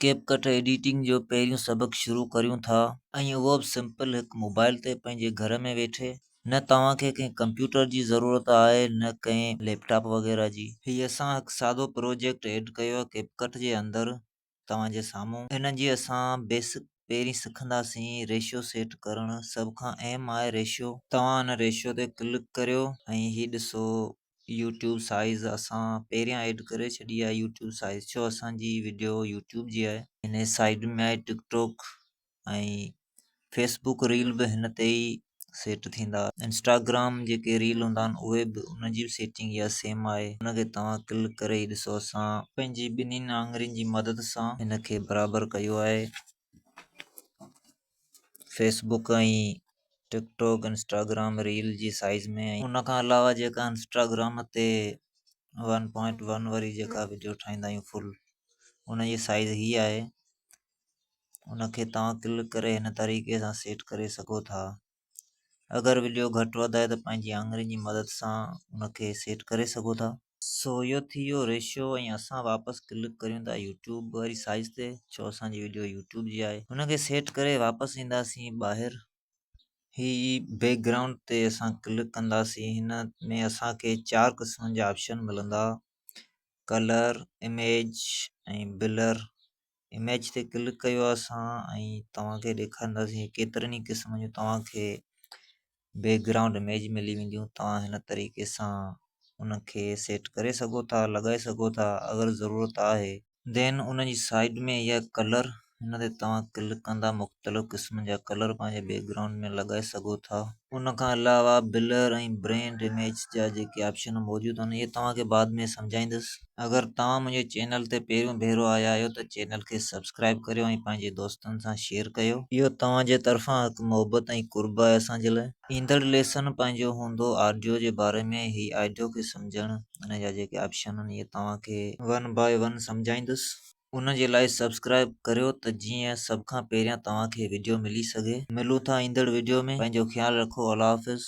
Cape ڪٽ editing جو پهريون سبق شروع ڪريون ٿا ۽ اهو به سمپل هڪ موبائل تي پنهنجي گهر ۾ ويٺي نه توهان کي ڪنهن ڪمپيوٽر جي ضرورت آهي نه ڪنهن ليپ ٽاپ وغيره جي. هي اسان هڪ سادو پروجيڪٽ ايڊ ڪيو آهي ڪيپ ڪٽ جي اندر توهان جي سامهون ان جي اسان بيسڪ پهرين سکنداسين ريشو سيٽ ڪرڻ سڀ کان اهم آهي ريشو توهان ان ريشو تي ڪلڪ ڪريو ۽ هي ڏسو يوٽيوب سائيز اسان پهريان ايڊ ڪري ڇڏي آهي يوٽيوب سائيز ڇو اسان جي وڊيو يوٽيوب جي آهي هن سائيڊ ۾ آهي ٽڪ ٽاڪ ۽ فيسبڪ ريل به هن تي ئي سيٽ ٿيندا انسٽاگرام جيڪي ريل هوندا آهن اهي به ان جي به سيٽنگ اها سيم آهي ان کي توهان ڪلڪ ڪري هي ڏسو اسان پنهنجي ٻنهي آڱرين جي مدد سان هن کي برابر ڪيو آهي فيسبڪ ۽ ٽڪ ٽاڪ انسٽاگرام ريل جي سائيز ۾ ۽ ان کان علاوه جيڪا انسٽاگرام تي ون پوائنٽ ون واري جيڪا وڊيو ٺاهيندا آهيون فل ان جي سائيز هي آهي ان کي توهان ڪلڪ ڪري هن طريقي سان سيٽ ڪري سگهو ٿا اگر وڊيو گهٽ وڌ آهي ته پنهنجي آڱرين جي مدد سان ان کي سيٽ ڪري سگهو ٿا. سو اهو ٿي ويو ريشو ۽ اسان واپس ڪلڪ ڪريون ٿا يوٽيوب واري سائيز تي ڇو اسان جي وڊيو يوٽيوب جي آهي ان کي سيٽ ڪري واپس اينداسين ٻاهر. هي بيڪ گرائونڊ تي اسان ڪلڪ ڪنداسين هن ۾ اسان کي چار قسمن جا آپشن ملندا ڪلر اميج ۽ بلر اميج تي ڪلڪ ڪيو اسان ۽ توهان کي ڏيکارينداسين ڪيترن ئي قسمن جون توهان کي بيڪ گرائونڊ اميج ملي وينديون توهان هن طريقي سان ان کي سيٽ ڪري سگهو ٿا لڳائي سگهو ٿا اگر ضرورت آهي. دين ان جي سائيڊ ۾ اها ڪلر هن تي توهان ڪلڪ ڪندا مختلف قسمن جا ڪلر پنهنجي بيڪ گرائونڊ ۾ لڳائي سگهو ٿا. ان کان علاوه بلر ۽ برينڊ اميج جا جيڪي آپشن موجود آهن اهي توهان کي بعد ۾ سمجهائيندس. اگر توهان منهنجي چينل تي پهريون ڀيرو آيا آهيو ته چينل کي سبسڪرائب ڪريو ۽ پنهنجي دوستن سان شيئر ڪيو. اهو توهان جي طرفان هڪ محبت ۽ قرب آهي اسان جي لاء. ايندڙ ليسن پنهنجو هوندو آڊيو جي باري ۾ هي آڊيو کي سمجهڻ ان جا جيڪي آپشن آهن اهي توهان کي ون باء ون سمجهائيندس. ان جي لاء سبسڪرائب ڪريو ته جيئن سڀ کان پهريان توهان کي وڊيو ملي سگهي. ملون ٿا ايندڙ وڊيو ۾ پنهنجو خيال رکو الله حافظ.